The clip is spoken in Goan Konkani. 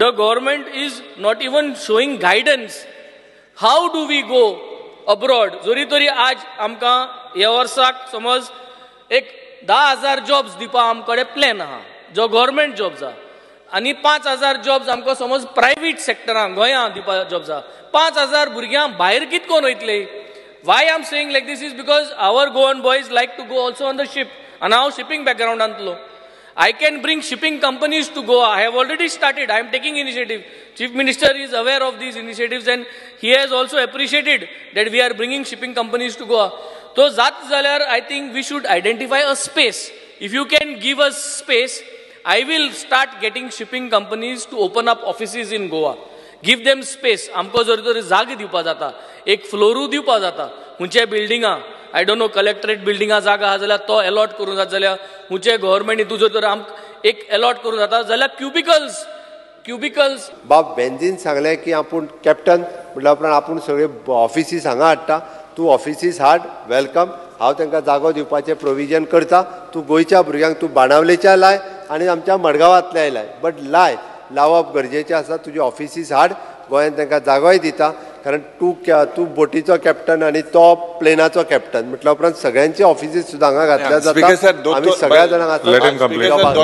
The government is not even showing guidance. How do we go abroad? जरी तरी आज आमकां ह्या वर्साक समज एक 10,000 जॉब्स दिवपा आमकडे प्लॅन आहा, जो गव्हर्मेंट जॉब्स आहा, आनी 5,000 जॉब्स आमकां समज प्रायवेट सेक्टरान गोंयांत दिवपा जॉब्स आहा. 5,000 भुरग्यांक भायर कित कोन वयतले? Why I am saying like this is because our Goan boys like to go also on the ship, आनी हांव shipping बॅकग्रावंडांतलो. I can bring shipping companies to Goa. I have already started. I am taking initiative. Chief Minister is aware of these initiatives and he has also appreciated that we are bringing shipping companies to Goa. So, जात जाल्यार I think we should identify a space. If you can give us space, I will start getting shipping companies to open up offices in Goa. Give them space. आमकां जर तरी जागे दिवपा जाता, एक फ्लोरू दिवपा जाता, खंयच्या बिल्डिंगा, I don't know, collectorate बिल्डिंगा जागा आहा जाल्यार तो अलॉट करूं जाता, जाल्यार खंयचे गव्हर्मेंट हितून जर तर आमकां एक अलॉट करूं जाता जाल्यार क्युबिकल्स. बाब बेंजीन सांगलें की आपूण कॅप्टन म्हटल्या उपरांत आपूण सगळे ऑफिसीस हांगा हाडटा, तूं ऑफिसीस हाड, welcome, हांव तांकां जागो दिवपाचें प्रोविजन करता, तूं गोंयच्या भुरग्यांक तूं बाणावलेच्या लाय आनी आमच्या मडगांवांतल्याय लाय, बट लाय, लावप गरजेचें आसा, तुजे ऑफिसीस हाड, गोंयांत तांकां जागोय दिता, कारण तूं बोटीचो कॅप्टन आनी तो प्लेनाचो कॅप्टन म्हटल्या उपरांत सगळ्यांचे ऑफिसीस सुद्दां हांगा घातल्या जाता. आमी सगळ्या जाणांक आतां